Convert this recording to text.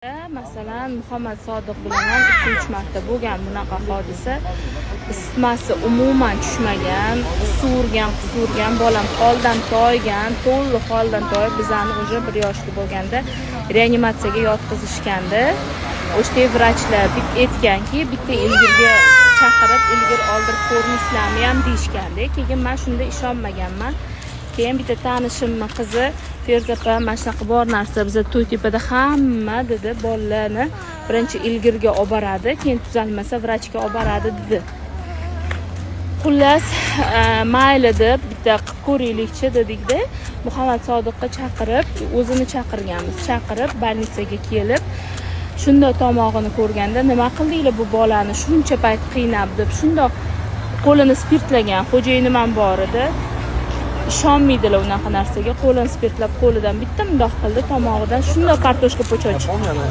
Masalan, Muhammad Sodiq bilan ham 2-3 marta bo'lgan bunaqa hodisa. Isitmasi umuman tushmagan, qusurgan, qusurgan, bolam holdan toygan, to'liq holdan toyib, bizani уже 1 yoshli bo'lganda reanimatsiyaga yotqizishgandi. O'sha vrachlar aytganki, bitta ilgirga chaqirib, ilgir oldirib ko'rmaysizlarmi ham deyishganda. Keyin men shunda ishonmaganman. Keyin bitta tanishimni qizi "Feruza opa, mana shunaqa bor narsa, biza To'ytepada hamma, — dedi, — bolalarni birinchi ilgirga olib boradi, keyin tuzalmasa vrachga olib boradi", dedi. Xullas, mayli deb bitta qilib ko'raylikchi dedikda, Muhammad Sodiqqa chaqirib, o'zini chaqirganmiz. Chaqirib, больница ga kelib, shundoq tomog'ini ko'rganda, "Nima qildinglar bu bolani shuncha payt qiynab?" deb shundoq qo'lini spirtlagan. Xo'jayinim ham bor edi. Ishonmaydilar unaqa narsaga. Qo'lini spirtlab, qo'lidan bitta mundoq qildi, tomog'idan shundoq kartoshka po'choq chiqdi. Помню, она